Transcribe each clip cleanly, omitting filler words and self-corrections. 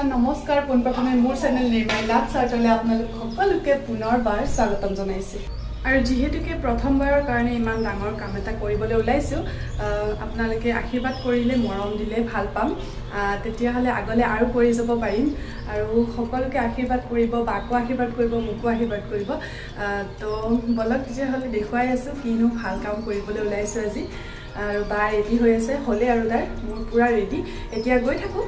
নমস্কাৰ। পোনপ্ৰথমে মোৰ চেনেল নিৰ্মাই লাভ চাৰ্টলৈ আপোনালোক সকলোকে পুনৰবাৰ স্বাগতম জনাইছোঁ। আৰু যিহেতুকে প্ৰথমবাৰৰ কাৰণে ইমান ডাঙৰ কাম এটা কৰিবলৈ ওলাইছোঁ, আপোনালোকে আশীৰ্বাদ কৰিলে, মৰম দিলে ভাল পাম। তেতিয়াহ'লে আগলৈ আৰু কৰি যাব পাৰিম। আৰু সকলোকে আশীৰ্বাদ কৰিব, বাকো আশীৰ্বাদ কৰিব, মোকো আশীৰ্বাদ কৰিব। তো ব'লক তেতিয়াহ'লে, দেখুৱাই আছোঁ কিনো ভাল কাম কৰিবলৈ ওলাইছোঁ আজি। আৰু বা ৰেডি হৈ আছে, হ'লেই আৰু তাৰ মোৰ পূৰা ৰেডি। এতিয়া গৈ থাকোঁ।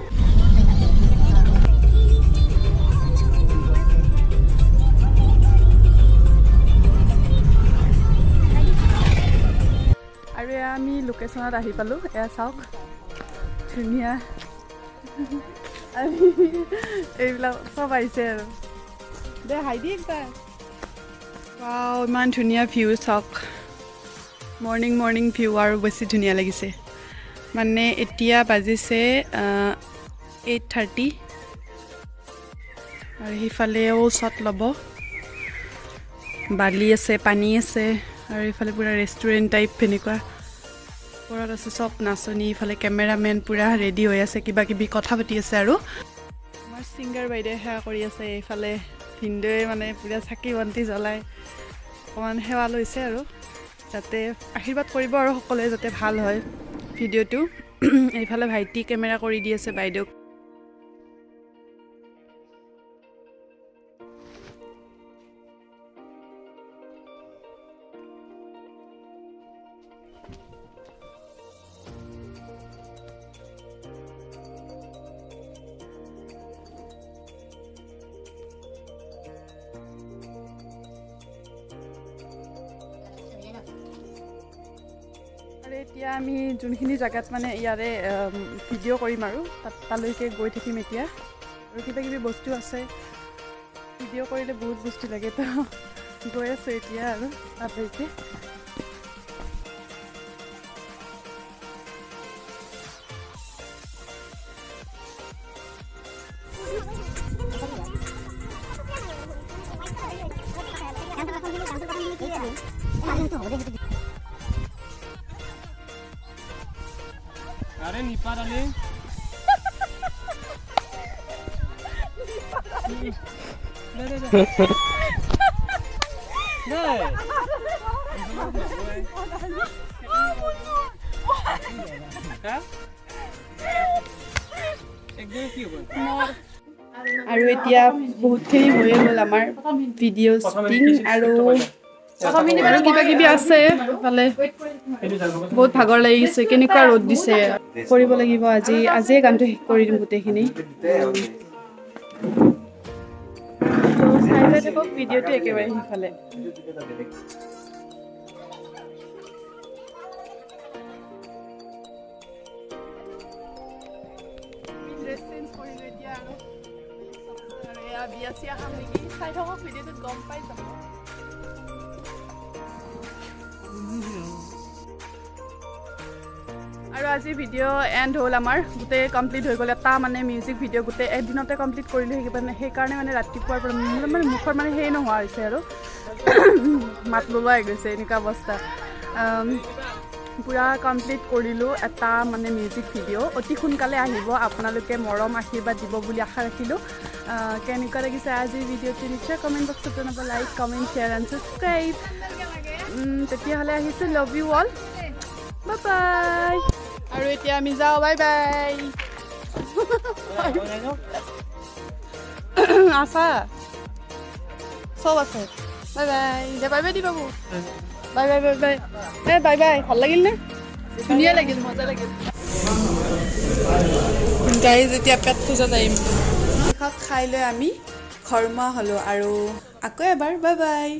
আৰু এয়া আমি লোকেশ্যনত আহি পালোঁ। এয়া চাওক, ধুনীয়া। আমি এইবিলাক চব আহিছে আৰু দে হাই দি একবাৰ। ৱাও, ইমান ধুনীয়া ভিউ চাওক। মৰ্ণিং মৰ্ণিং ভিউ আৰু বেছি ধুনীয়া লাগিছে। মানে এতিয়া বাজিছে 8:30 আৰু সিফালেও শ্বট ল'ব। বালি আছে, পানী আছে আৰু ইফালে পূৰা ৰেষ্টুৰেণ্ট টাইপ তেনেকুৱা ওপৰত আছে। চব নাচনী, ইফালে কেমেৰামেন পূৰা ৰেডি হৈ আছে, কিবা কিবি কথা পাতি আছে। আৰু আমাৰ ছিংগাৰ বাইদেৱে সেৱা কৰি আছে। এইফালে ভিনদেউৱে মানে পূৰা চাকি বন্তি জ্বলাই অকণমান সেৱা লৈছে আৰু যাতে আশীৰ্বাদ কৰিব আৰু সকলোৱে যাতে ভাল হয় ভিডিঅ'টো। এইফালে ভাইটি কেমেৰা কৰি দি আছে বাইদেউক। আৰু এতিয়া আমি যোনখিনি জেগাত মানে ইয়াৰে ভিডিঅ' কৰিম আৰু তাত তালৈকে গৈ থাকিম এতিয়া। আৰু কিবা কিবি বস্তু আছে, ভিডিঅ' কৰিলে বহুত বস্তু লাগে। তো গৈ আছোঁ এতিয়া আৰু তালৈকে। আৰে নিপা দালি দে, দে, দে। দে। হা? একদম কি হ'ব? আৰু এতিয়া বহুতখিনি হৈয়ে গ'ল আমাৰ ভিডিঅ' শ্বুটিং। আৰু আৰু কিবা কিবি আছে ফালে। বহুত ভাগৰ লাগি গৈছে। কেনেকুৱা ৰ'দ দিছে। কৰিব লাগিব আজি, আজিয়ে গানটো শেষ কৰি দিম গোটেইখিনি। তো চাই যাই থাকক ভিডিঅ'টো একেবাৰে সিফালে। ড্ৰেছ চেঞ্জ কৰিলোঁ এতিয়া আৰু আৰু এয়া বিয়া চিয়া খাম নেকি, চাই থাকক ভিডিঅ'টোত, গম পাই যাব। আৰু আজি ভিডিঅ' এণ্ড হ'ল আমাৰ, গোটেই কমপ্লিট হৈ গ'ল। এটা মানে মিউজিক ভিডিঅ' গোটেই এদিনতে কমপ্লিট কৰিলোঁ। সেইকাৰণে মানে ৰাতিপুৱাৰ পৰা মোৰ মানে মুখৰ মানে সেই নোহোৱা হৈছে আৰু মাত নোলোৱাই গৈছে, এনেকুৱা অৱস্থা। পূৰা কমপ্লিট কৰিলোঁ এটা মানে মিউজিক ভিডিঅ'। অতি সোনকালে আহিব। আপোনালোকে মৰম আশীৰ্বাদ দিব বুলি আশা ৰাখিলোঁ। কেনেকুৱা লাগিছে আজিৰ ভিডিঅ'টো নিশ্চয় কমেণ্ট বক্সত জনাব। Like, comment, share and subscribe. তেতিয়াহ'লে আহিছোঁ। Love you all, bye bye. আৰু এতিয়া আমি যাওঁ, বাই বাই। আছা, চব আছে। Bye bye De, bye by the Babu. Bye bye, bye bye, A bye bye. ভাল লাগিল নে? ধুনীয়া লাগিল, মজা লাগিল। গাড়ী যেতিয়া পেট পূজাত আহিম। শেষত খাই লৈ আমি ঘৰমুৱা হ'লোঁ আৰু আকৌ এবাৰ বাই বাই।